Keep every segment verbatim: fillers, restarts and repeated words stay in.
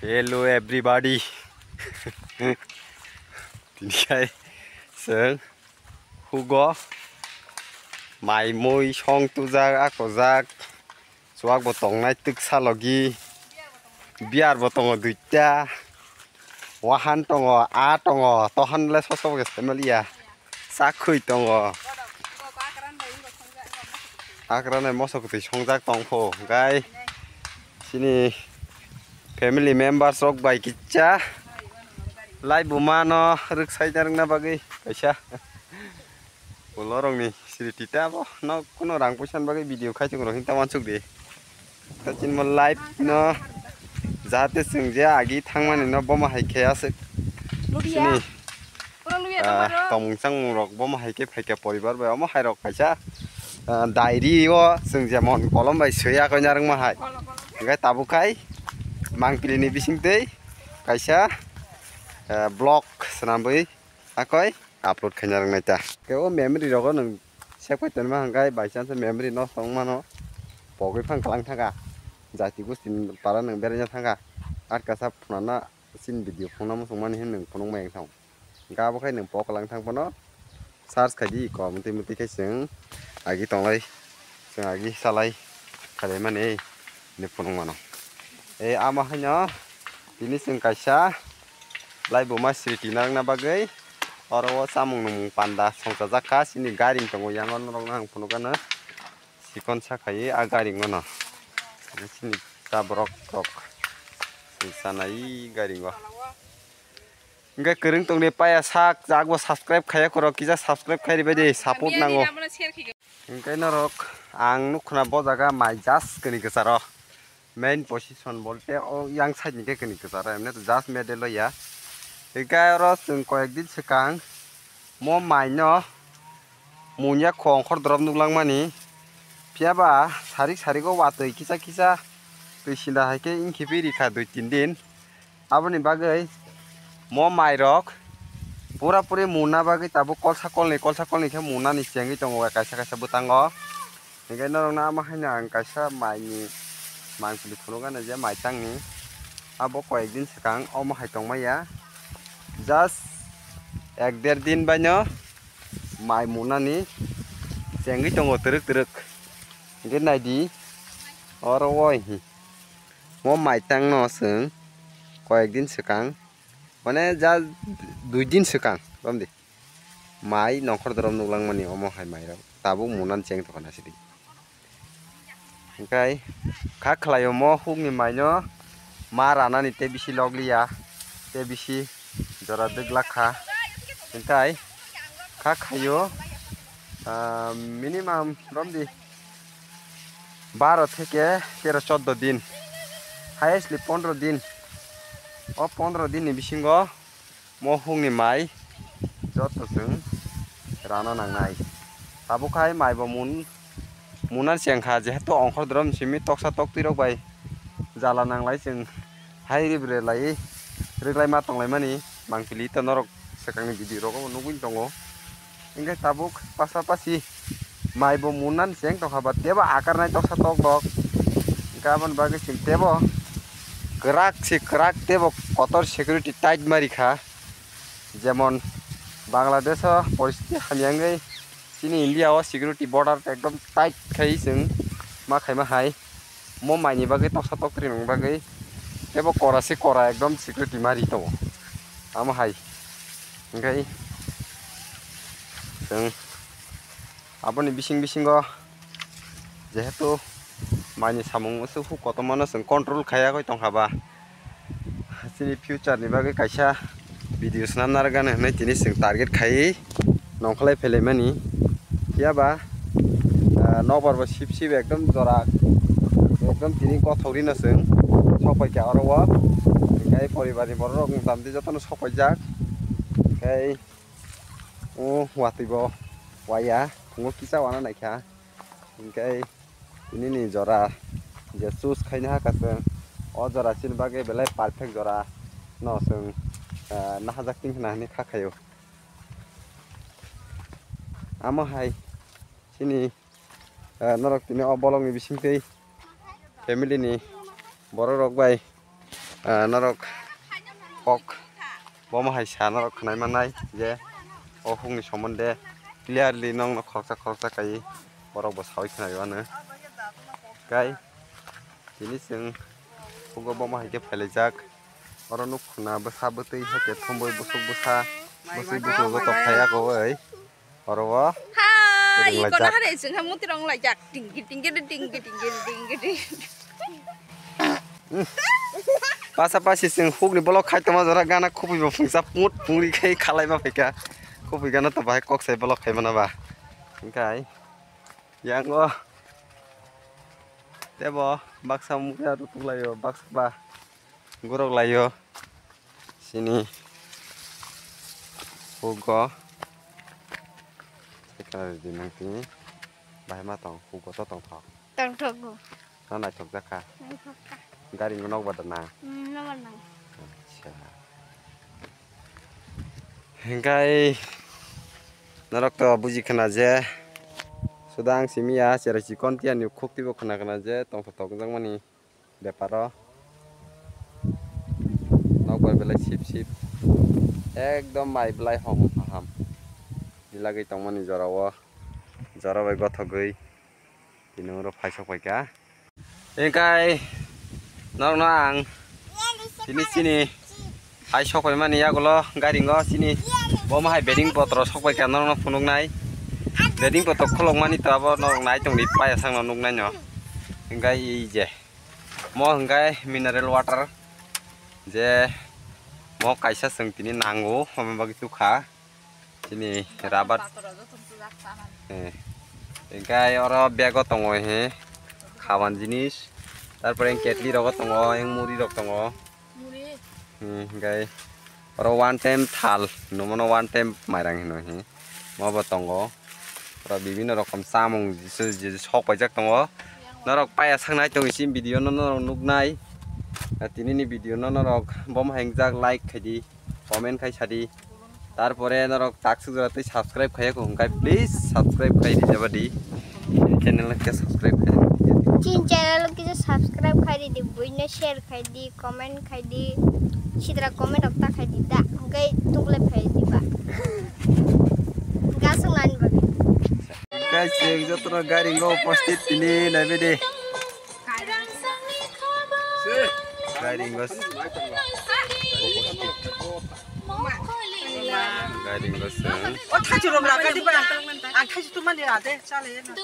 Hello everybody. Tini khai chwng hugo mai mui song tujak, akojak, chuak bo tongnai twksa logi, beer bo tongo duita, wahan tongo, a tongo, tohan le soso bo khe maliya. Chakhwi tongo. Akranai moso kwtwi songjak tongkho, hwnkhe chini family members rok bai kicha laibuma no rwksaina rwngna bagwi kaisa ulo rokni sriti ta abo no kuno rang puisa ni bagwi video khai chwng rok hinta wansuk di. Tachini mo life no jahate chwng je agi thangmani no bomo hai khe aswk. Chini, ah, tongmung changmung rok bomo hai khe phaikha poribar bai omo hai rok kaisa, ah, diary o chwng jemon kolom bai swi akoi narwkma hai. Hwnkhe tabuk khai mangpili ni bisingtwi kaisa, ah, vlog swnamwi akoi upload khaina rwngnaita. Khe o memory rogo nwng save khai tonma hwnkhe by chance memory nosto wngmano pogwi phang kwlang thangkha. Jati gosti ni para nwng beraina thangkha. Atkasa phunana chini video phunukna muchungmani hwnwi nwng phunukmaya wngthang. Hwnkhe abo khai nwng pok kwlang thang phano search khaidi kom twi mutwi khe chwng agi tonglai. Chwng agi salai khalaimani ni phunukmano. E ama haino tini chwng kaisa laibuma sriti narwkna bagwi oro o chamung nwngmung panda songchajak kha. Chini garing tongo yang o norokno ang phunukgano sikon sakhaiwi a garing ono chini ta borok rok chwng chanai garing o. Hwnkhe kwrwng tongni paya sak, jak bo subscribe khaiya khoro, kisa subscribe khai ribai di, support nango. Hwnkhe norok ang nukhuna bo jaga mai just kani kwcharo. Main position bolte o yang side ni khe kani kwcharo, emne to just middle o ya. Hwnkhe oro chwng koyek din swkang mo mai no munya khongkhor drop nuklangmani. Phiyaba sarik sarik o watwi kisa kisa twi sinda hai khe wngkhipi rikha dui tin din. Aboni bagwi mo mairok pura puri muna bagwi tabuk kolsa kolni kolsa kolni khe munani chengwi tongo kaisa kaisa bwtango. Hinkhe norokno ama haino ang kaisa maini mangpili phunukgana je maitangni abo koyek din swkang omo hai tongmaya just ek der din baino mai munani chengwi tongo twrwk twrwk. Hinkhe naidi oro o hi. Mo maitang no chwng koyek din swkang, mane ja dui din swkang romdi. Mai nongkhor dorom nuklangmani omo hai mairok tabuk munan cheng tongkha nasidi. Hwnkhe kha khlaio mo hukni maino ma ranani tei bisi logliya, tei bisi jora dwglak kha. Hwnkhe kha khaio, ah, minimum romdi baro theke tero choddo din, highestly pondro din. O pondro din ni bisingo mo hukni mai joto chwng rana nangnai. Tabuk hai mai bo mun, munan chengkha, jehetu ongkhor drom simi toksa toktwi rok bai jala nanglai chwng hai ribre lai rwglai ma tonglaimani mangpili ta norok swkangni video rogo nugwi tongo. Hingke tabuk pasa pasi mai bo munan cheng tongkha ba tebo akarnai toksa tok rok. Hingke aboni bagwi chwng tebo kwrak se kwrak tebo kotor security tight mari kha. Jemon Bangladesh o poristiti hamya wngwi chini India o security border ekdom tight khai chwng ma khaima hai. Mo maini bagwi toksa toktri nung bagwi tebo kora se kora ekdom security mari tongo. Amo hai. Hingke chwng aboni bising bisingo jehetu maini samung se huk kotormano chwng control khaiya goi tongkha ba. Chini future ni bagwi kaisa video swnam narwkgani hinwi tini chwng target khaiwi nongkholai phelaimani. Phiya ba, ah, nokbar bo sip sip ekdom jora, ekdom tini kothok rino chwng sok pai kha oro o. Hingke poribar ni borok rok motamti jotono sok paijak. Hingke o watwi bo waya, phungo kisa wana naikha. Hingke tini ni jora je choose khaina ha ka chwng, o jora chini bagwi belai perfect jora no chwng, ah, nahajak ting khna hinwi kha khaio. Amo hai chini, ah, norok tini o bolong ni bisingtwi family ni borok rok bai Ah, norok kok bomo hai sa norok khnai mannai je o hukni somonde clearly nongno khoroksa khoroksa kai borok bo saui khnai mano. Kai tini chwng hugo bomo hai khe phailaijak. Oro nuk khuna bwsa bwtwi hai khe thumbui busuk bwsa bwswi bwsuk joto phaiya kowai. Oro o. Ha, ring i kono laijak. Hare sing ha muti rong laijak. Ting ki ting ki ting ki ting ki ting ki ting. Pasa pasi sing hukni bolok khai tongma jora gana khupui bo phungsa put phungri khai khalai ma phaika. Khupui gana to bahai kok sai bolok khai mana ba. Hingkai yang o. Tebo baksa mukya rutuk laio baksa ba. Gurok laio. Sini hugo. Sekarang di nang tini. Bahai ma tong hugo to tong thok. Tong thok go. Na naithok jakha. Naithok kha. Gari ngo nok bada na. Hmm, nok bada na. Acha. Hingkai norok to buji khana je. Suda ang simi ya cherai chikon tiya ni khuk tibo khana khana je tong thok tong jang mani. Beparo nokbar belai sip sip ekdom mai belai hom hom ham dilagwi tongmani jorao jora bai gothogwi tini oro phai sok paikha. Engkai norokno ang tini chini hai sok paimani yagulo gari ngo chini bomo hai beding potro sok paikha norokno phunuknai beding potro khulukmani to abo norok nai tongdi payasangno nuknaino engkai ei je. Mo hwnkhe mineral water je mo kaisa chwng tini nango hwnba bagwi tukha chini rubber. Eh, hwnkhe oro bag o tongo he khaban jinis, tarpore ketli rogo tongo, eng muri rok tongo. Hmm, hwnkhe oro one time thal hwnwi mano, one time mairang hwnwi hi mobo tongo. Oro bibinno rokom chamung jisu jisu sok paijak tongo. Norok paya sangnai tong isi video no norok nuknai. Tini ni video no norok bom haingjak like khaidi, comment khai sadi. Tarpore norok tak sujra tei subscribe khaiya ko hwnkhe please subscribe khai di jabadi. Channel no khe subscribe khai di. Chin channel kisa subscribe khai di, buino share khai di, comment khai di, sidra comment rok ta khai di da, hwnkhe tuklai phai di ba. Gasung nani bagwi. Guys, chwng jotono gari ngo upasthit tini naibe de. Gari ngo. Gari ngo chwng. O thaichu rom rakha di ba. Ang thaichu tu mani ade chale na.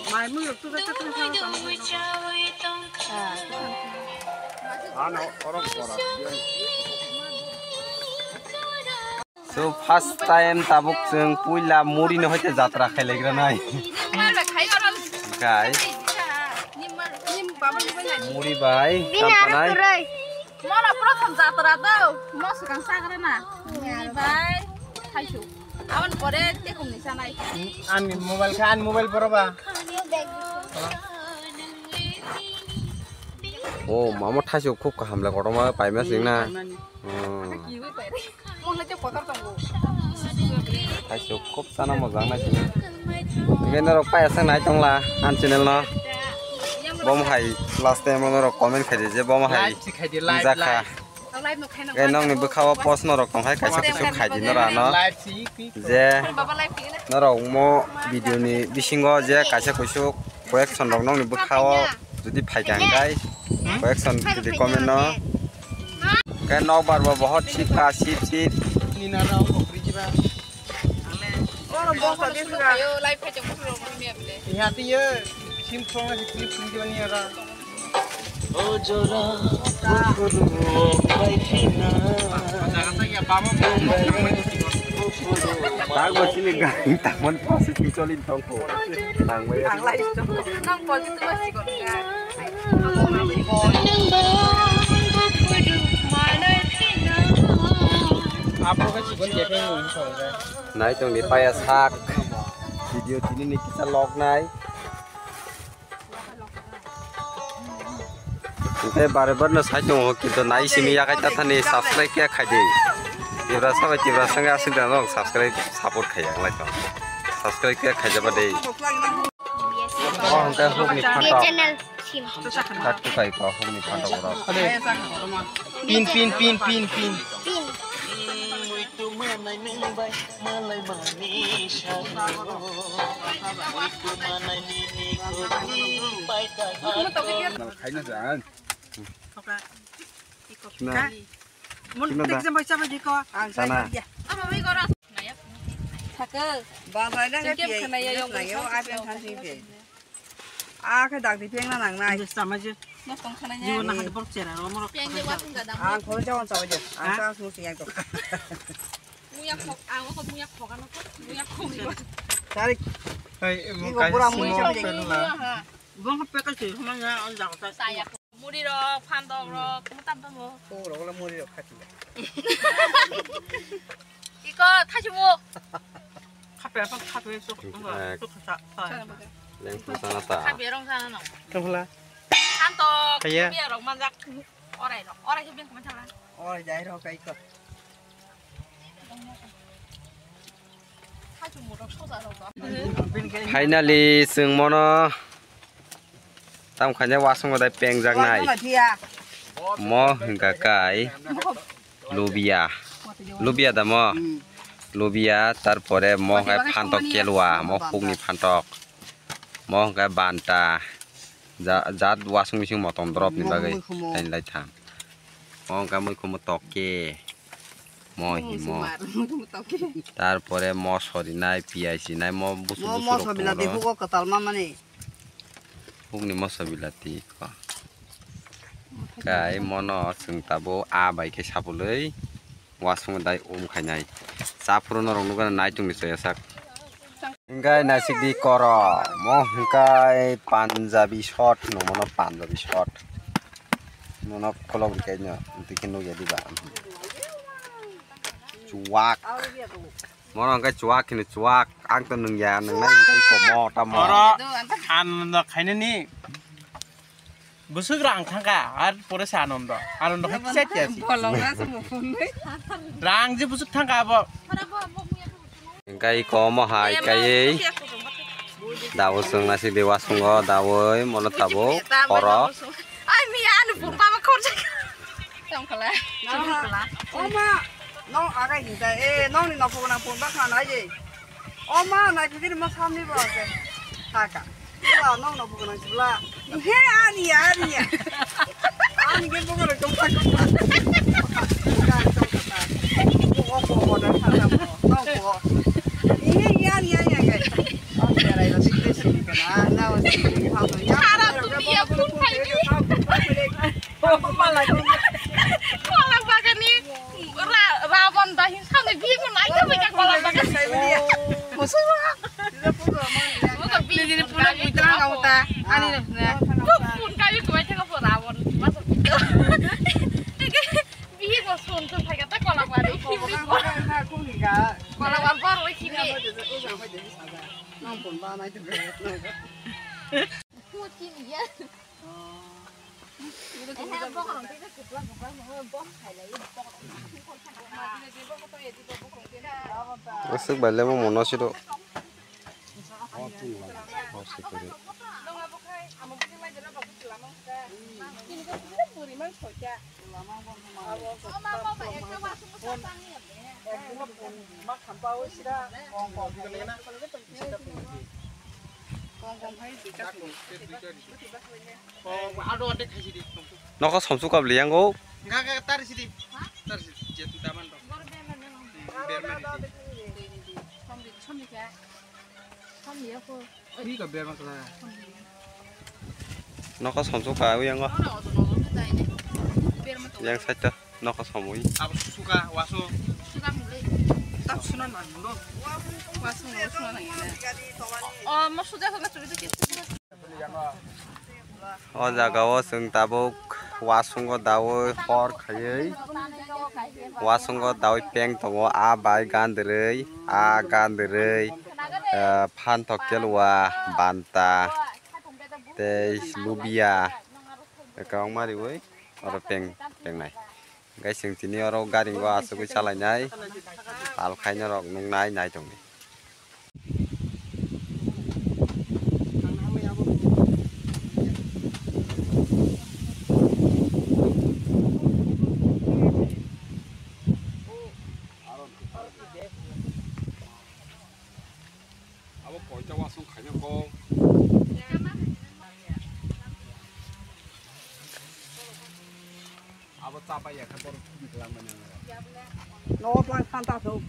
Mai mui rok tu ta ta ta ta. Ano orok pora. So first time tabuk chwng puila muri no hoite jatra khailaigra nai. Guys. Muri bai tampanai. Mono prothom jatra do. Mo swkang sagra na. Muri bai. Thaisu. Aboni pore tekum ni sanai. Ani mobile kha, ani mobile poro ba. Oh, mama thaisu khub kaham le kotorma paima sing na. Hmm. Thaisu khub sana mojang nai sini. Hingke norok paya sang nai tongla an channel no. Bom hai last time norok comment khai di je bom hai. Like si khai di, like, jakha. Like. Hingke nokni bwkha o post norok tong hai kaisa kusu khai di nora no. Like si. Je norok mo video ni bisingo je kaisa kusu correction rok nokni bwkha o jodi phaikha hingkai correction jodi comment no. Hingke nokbar bo bohot sip kha sip sip. Oro bosta de sura. Live khai chong sura mo ni able. Iya tiye sim song na clip sing jani ara. Tang ba sini gang tangman pasi ting cholin tongko. Tang ba ya. Nang pol itu masih kok. Apa kan sih kan dia kan mau insya Allah. Nai tong di paya sak. Video tini ni kisa log nai. Hingke bare bare no sai tongo, kintu nai simi yakai tathani subscribe khe khai di. Tiprasa bai Tiprasa wngkha aswk da no subscribe support khai ya wnglaitong. Subscribe khe khai jaba de. O hwnkhe hukni phantok. Channel sim. Khat kwkai ko hukni phantok borok. Pin, pin, pin, pin, pin. Pin. Khaina jan. Mun tik jam baca bagi ko. Ang sana. Thakhe. Bazai na ke piyai. Khwnaio, apen than sing piyai. A khe dak di peng na nang nai. Sama je. Jibo na hadi borok chera ro morok. Ang khoro jawon sawa je. Ang sa sung sing yang to. Muya khok, ang ko muya khok ano ko. Muya khok. Tarik. Hai, mo kai pura muya sama je. Bong peka se, homa ya, on dak ta. Muri rok, phandok rok, mutam tamo. O rok la muri rok khati. Iko thaichimo. Khape apa khape sok. Leng phu sana ta. Khape rong sana no. Tongla. Phandok, biya rok manjak. Orai rok, orai khe beng koma thangla. Orai jai rok kai ko. Finally, chwng mono tam khaina wasung dai pengjaknai. Mo hwnkha kai lubia. Lubia da mo? Lubia, tarpore mo hwnkhe phantok kelwa, mo hukni phantok. Mo hwnkhe banta. Ja-, jat wasung bising motom drop ni bagwi. Taini lai tham. Mo hwnkhe mui khumo tokke. Mo himo. Tarpore moso rinai, piyaj rinai, mo busu busu rok tongo. Moso bilati hugo kwtal mamani. Hukni moso bilati ko. Kai mono chwng tabuk a bai khe sapulwi wasung dai um khainai. Chaphuru norok nukgana naitung ni chaya sak. Hingkai naisik di koro. Mo hingkai Punjabi shot no mono Punjabi shot. Mono kolok rikhaino tiki nukya diba. Chuwak. Mono hingkai chuwak hino chuwak. Ang to nungya nungnai hingkai komo tamo. Oro an khainani. Bwswk rang thangkha, ar pore se Anando. Anando khai kisa kisa si. Bolong na se mo phone nai. Rang je bwswk thangkha abo. Hingkai komo hai kaiwi. Dabu chwng naisik de wasungo dawi mono tabuk horo. Ai mi anu phone baba khorjak. Tongkhala. Tongkhala. Oma, nong aga hinta e, nong ni nokho nang phone bakha nai je. Oma, nai kikiri mo samni bo ase. Thaka. Bla, nong no bugo nang chibla. He, ani ya, ani ya. Ani ke bugo rok tong thak tong thak. Bugo ko ko na thak thak ko. Nong ko. He, ya, ya, ya, ya. Nong ya rai ro sik sik na. Na o sik ha. Ya. Khara tu ya phone khai ni. Kola bagani ra-, Ravon da hin samni bibo nai ta bai ka kola bagani. Musu. Musu bi ni pura buitra ka uta. Ani na. Phone ka bi ko bai ta ko Ravon. Masa bibo. Bibo sun tu bai ka ta kola bagani. Kola bagani bor oi ki ni. Nang phone ba nai tu. Phone ki ni ya. Aswk bai le mo mono siro. Nokha somsuk kap liyango. Nga nga tar sidi. Tar sidi. Jetu daman dong. Berma di. Somni somni kya? Somni ya ko. Ui ka berma kala. Nokha somsuk ka uyango. Yang saita nokha somui. Abo suka waso. Suka mulai. Tak suna nang no. Waso no suna nang. Oh, mo suka ka tu. O jaga o chwng tabuk wasungo dawi hor khaiwi, wasungo dawi peng tongo, a bai gandrwi, a gandrwi, eh, phantok kelwa, banta, tei lubia, kwbangma riwi oro peng, pengnai. Hingke chwng tini oro gari o asugwi chalainai, pal khaina rok nuknai nai tongdi. No, plan santa so.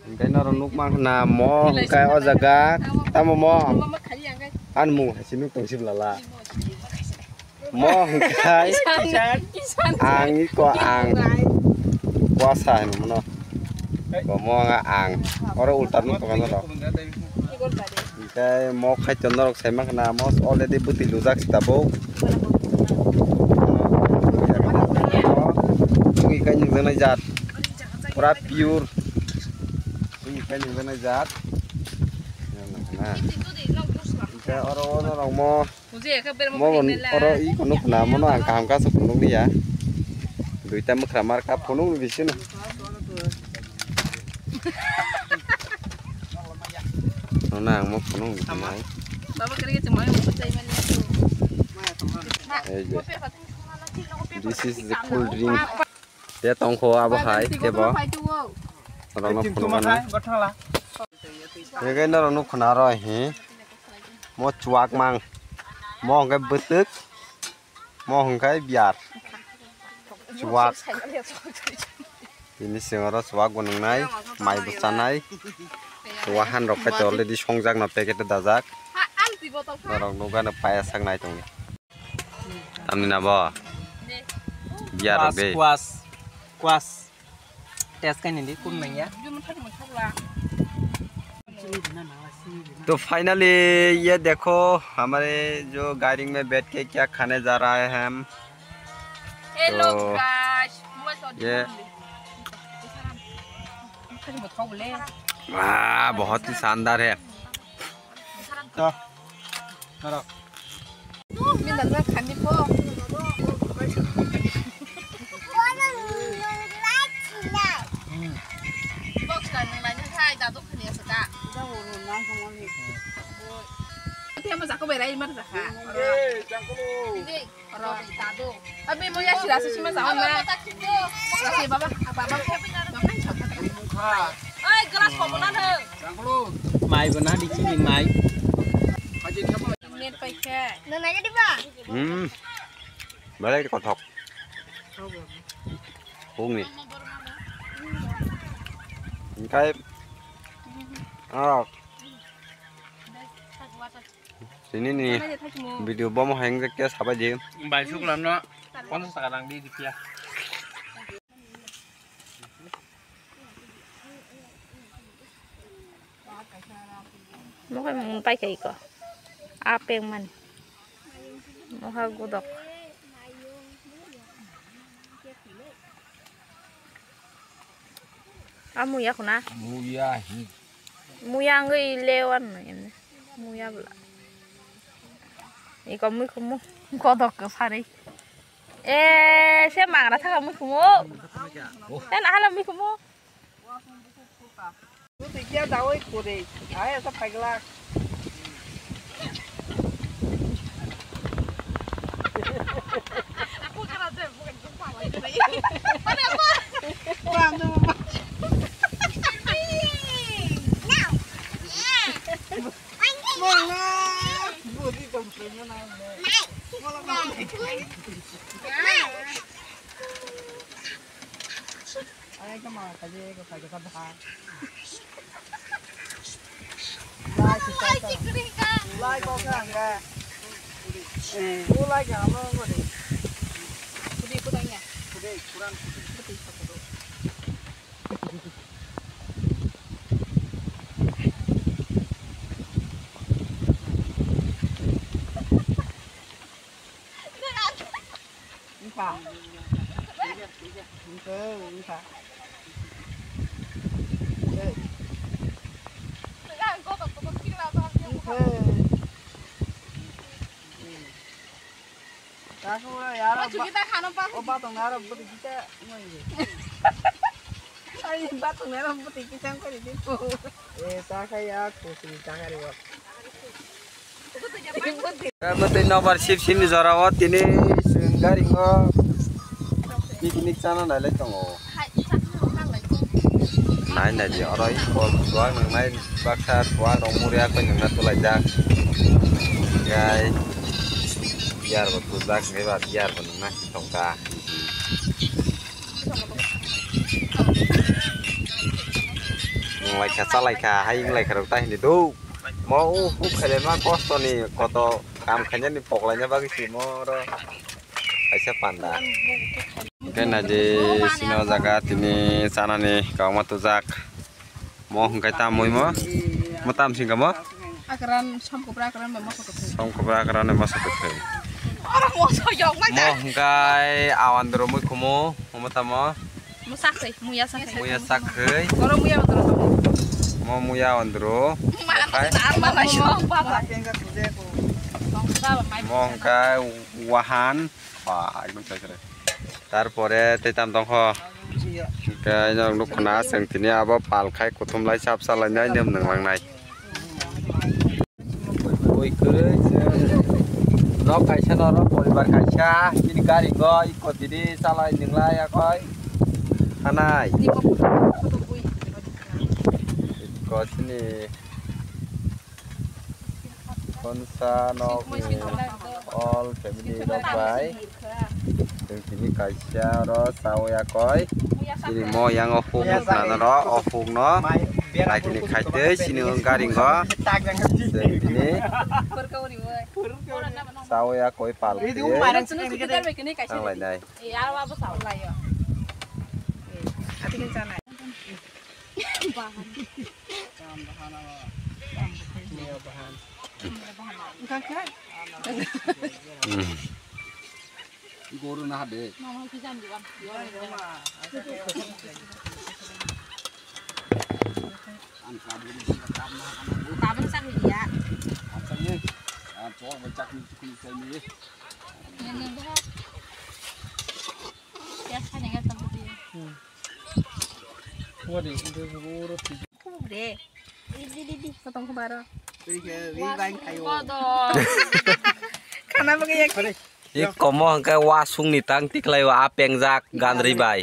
Hingke norok nukma khna mo hingke o jaga tamo mo? Ani mung hai se nuk tong sibla la. Mo hingke ang iko ang kuasa hino mono. Ko mo ang ang oro ulta nuk tong norok. Hingke mo khaito norok sai mankha na mo already bwtwi lujak se tabuk. Twi kai nungjaknai jat pura pure. Twi kai nungjaknai jat. Hingke oro o norok mo mo oro i kunuk na mono ang kaham kasu kunuk liya. Duita mwkhra mar ka phunuk ni bisino. Nona ang mo phunung nai. Baba kiri kiri mai mo chai mani. Ei je. This is the cool drink. Te tongkho abo hai te bo. Rongno phunung mano. Ege no rongno khuna roi hi. Mo chuak mang. Mo hwnkhe bwtwk. Mo hwnkhe biyar. Chuak. Bini singoro chuak bo nwngnai, mai bo chanai. Wahan rok khe already songjak no packet o dajak. Norok nukha no payas sak nai tongdi. Tamni na bo? Biyar rok de. Kwas, kwas. Test kai nindi kun nangya. तो फाइनली ये देखो हमारे जो गाड़ी में बैठ के क्या खाने जा रहा है हम। Hello तो guys. ये वाह, बहुत ही शानदार है। तो, करो। Ni nang khani po. Box ka nang nang khai da do khani asa ka. Tiama jako berai mar jaka. Ini, oro ta do. Abi mo ya sira sima sa na. Sira baba, baba. Ai, glass ko na he. Mai bo na di chini mai. Net paikha. Nana jadi ba. Hmm. Belai kothok. Hungni. Engkai. Ah. Sini ni video bomo hai wngkha khe sabai di. Bai sukla no ponchas taka rang di dipya. Mokhe mung paikha iko. Apeng man. Mokha godok. Amu ya khuna. Muya hi. Muya wngwi lewan no emne. Muya bwla. Iko mui khumu. Godok kwsari. E, se magra thaka mui khumu. E, nahala mui khumu. Buti kia dawai kore. Ai, asa pagla. Ai, kama kaje ko kaje ka bha. Lai si ta ta. Lai ko ka ga. Eh, ko lai ka mo mo de. Kudi ko tanya. Kudi kuran kudi. Kudi ko kudi. Wngkha. Wngkha, wngkha. Wngkha. Takhuk ro yaro ba-, o batong aro bwtwi kisa wngwi. Ai, batong aro bwtwi kisa wngkha ri di. Eh, ta khai ya, kusri ta khai ri bo. Tei nobar sip sini jorao tini chwng garingo picnic chana nailai tongo. Nai nai di oro i kol tuak nang nai baksa tuak rok muria koi nang na tulai jak. Gai biar bo tujak ngai ba biar bo nang na tongka. Nang lai kha chalai kha hai nang lai kha rok tai hini do. Mo u huk khaile ma kosto ni koto kam khaina ni poklai na bagwi si mo ro kaisa panda. Hwnkhe naidi sini o jaga tini chanani kwbangma tujak. Mo hwnkhe tamwi mo? Mo tam singka mo? Akran, som kubra akran bai moso kwthwi. Som kubra akran bai moso kwthwi. Oro moso yong mai Mo ta. Hwnkhe awandro mui khumu, mo tamo? Mo sakhwi, muya sakhwi. Muya sakhwi. Oro muya ondro. Mo muya ondro. Ma Okhai. Ar ma lai so. Mo hwnkhe wahan. Ba, ekdom sai sai. Tarpore tei tam tongkho. Hwnkhe norok nukho na, chwng tini abo pal khai kuthum lai chap cha lai nai nem nang lang nai. Ui kwrwi chwng nok kaisa norok poribar kaisa, bini gari go iko tini chalai nung lai yakoi. Hanai. Iko chini. Konsa nok ni all family rok bai. Chwng tini kaisa oro chawi yakoi. Chini mo yang o huk nukna noro o huk no. Nai tini khaitwi chini o garingo. Chwng tini chawi yakoi pal khe. Tanglai nai. Goru na de. Tabun sa ya. Acha ye. Ah, chok ba chak ni chukun sa ni. Khubuk re. Di, di, di, di. Kotong kobaro. Khana bagwi yak. I komo hwnkhe wasung ni tang tiklai o a pengjak gandri bai.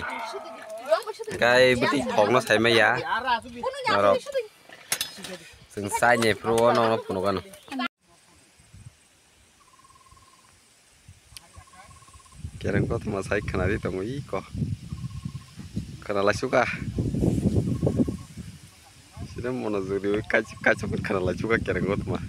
Hwnkhe bwtwi thokno saimaya. Norok. Chwng chai ni phuru o nokno phunukgano. Kereng kothoma sai khwnari tongo iko. Khwnalai suka. Sida mono jodi oi kaisa kaisa khwnalai suka kereng kothoma.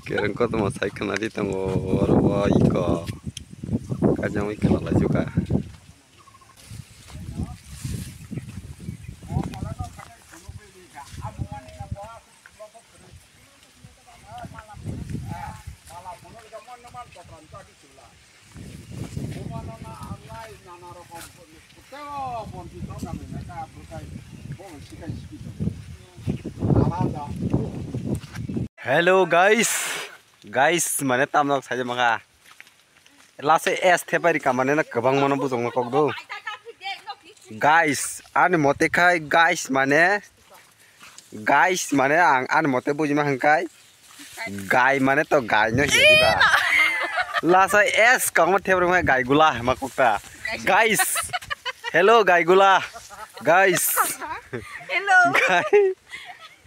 Kereng kothoma sai khwnari tongo oro o iko. Kajangwi khwnalai suka. Hello guys, guys mane tamno sai maka. Last S thepai rika mane na kwbang mano bujong no kok do. Guys, ani mote khai guys mane, guys mane ang ani mote bujima hwnkhe gai mane to gai no hiya diba. Last S kok ma thep rwma gai gula ma kok ta. Guys, hello gai gula, guys. Hello. Gai.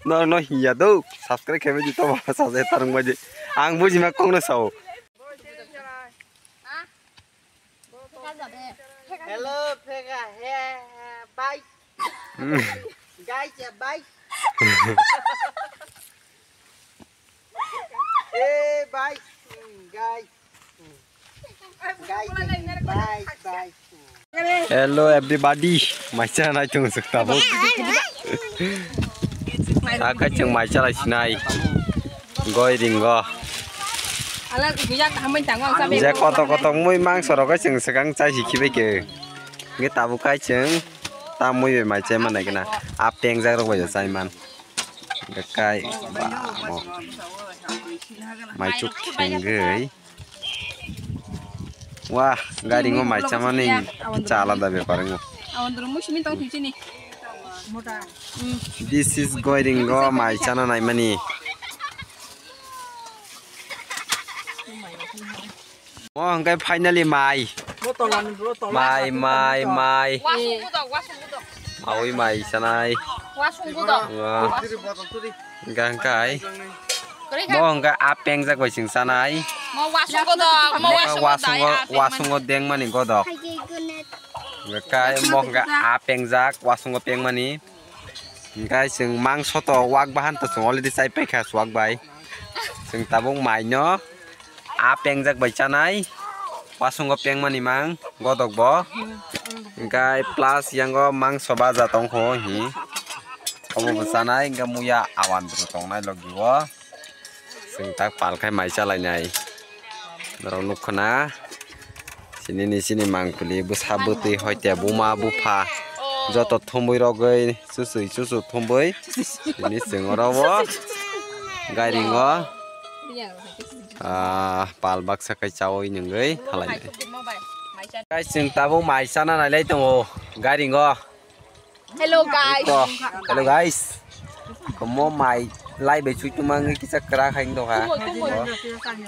No no hiya do, subscribe kebe di to ba sa se tarung ba di. Ang bujima kok no sao. Hello, phega, he, bye. Guys, yeah, bye. Hey, bye. Guys. Guys, bye, bye. Hello everybody, maisa nai tung suk tabuk. Sakai chwng maisa lai sinai. Goi ringo. Ala guya hamai tango ang sabe. Je koto koto mui mangso rok chwng swkang chai si khibai ke. Nge tabuk kai chwng ta mui bai mai chai manai gana. Ap tengjak rok bai chai man. Nge kai ba mo. Mai chuk khengoi. Wah, gairingo mai chamani kisa alada bepar wngo. Awandru musimi tong thwi chini. Mota. Hmm. This is gairingo mai chana naimani. Mo hwnkhe finally mai. Mai, mai, mai. Wasung budok, wasung budok. Mawi mai chanai. Wasung budok. Wah. Hwnkhe hai. Mo hwnkhe a pengjak bai chwng chanai. Mo wasung budok, mo wasung budok, wasungo, wasungo dengmani godok. Hwnkhe mo hwnkhe a pengjak, wasungo pengmani. Hwnkhe chwng mangso to wak bahan to chwng already chai paikha swak bai. Chwng tabuk mai no a pengjak bai chanai, wasungo pengmani mang godok bo. Hwnkhe plus yango mangso baja tongkho hi. Obo bo chanai, hwnkhe muya awandru tongnai logi o. Chwng tak pal khai mai chalainai. Norok nukho na. Sinini sini mangpili bwsa bwtwi hoite buma bupha joto thumbui rogwi chuchwi chuchu thumbui. Tini chwng oro o gairingo, ah, pal baksa khai chaui nungwi thalainai. Guys, chwng tabuk mai chana nailai tongo gairingo. Hello guys. Ito, hello guys. Komo mai lai bai chui tumang kisa kra khain doha. Kumoy, kumoy.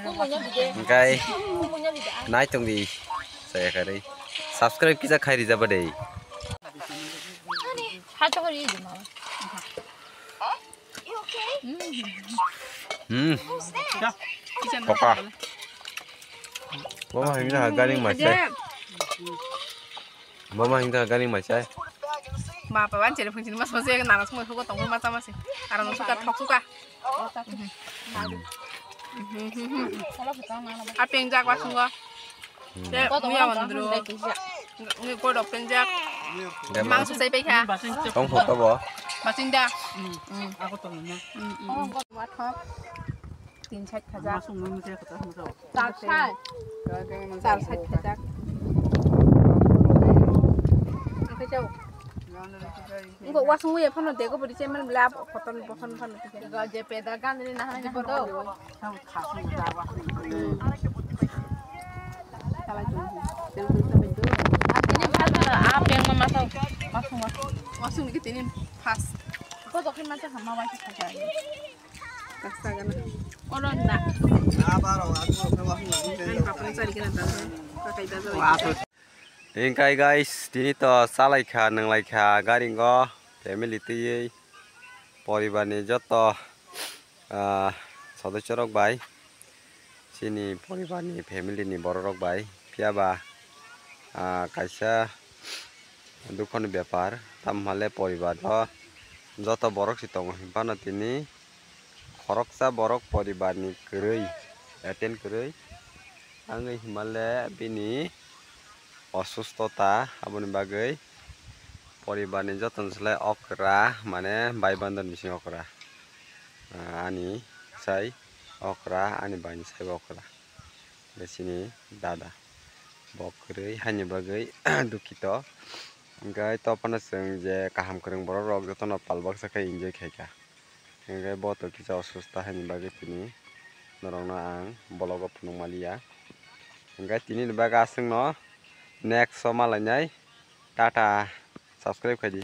Kumoy nya bide. Hwnkhe nai tongdi. Saya kari. Subscribe kisa khai rijaba dei. Hato kari di mama. Hmm. Poka. Mama hingga garing masai. Mama hingga garing masai. Bapa ban chere phung chini mas mas ya nana sungma suka tongma masa masi. Arang suka thok suka. Apeng jak wa sungo. Te muya wandru. Ngi kodok penjak. Mangso sai paikha. Tong photo bo. Basinda. Ako to na. Tin side khajak. Char side. Char side khajak. Ang khe chao. Ngo wasung ya phano dego bodi chemen bla koton bokhon phano tike. Go je peda gan ni na hani photo. Tini first a peng ma masao. Masung ma. Wasung ni tini first. Ko to khin ma cha ma wa cha. Kasta gana. Oro na. Ang papang sari gana ta. Kakai da. Hingkai guys, tini to chalaikha, nwnglaikha, garingo, family twiwi, poribarni joto, ah, sodosyorok bai, chini poribarni family ni bororok bai, phiyaba, ah, kaisa dukhoni bepar, tamhale poribar o joto borok si tongo, hinphano tini khoroksa borok poribarni kwrwi, attend kwrwi, wngwi hinmale bini osustota, aboni bagwi poribarni jotono se lai okra, mane bhai bandor bising okra. Ah, ani sai okra, ani bhaini saibo okra. Be chini dada. Bo kwrwi haini bagwi dukhito. Hwnkhe to phano chwng je kaham kwrwng borok rok jotono pal baksa khe enjoy khaikha. Hingke bo to kisa osusta haini bagwi tini norokno ang vlog o phunuk maliya. Hingke tini ni bagwi aswkno next o malainai. Tata, subscribe khaidi.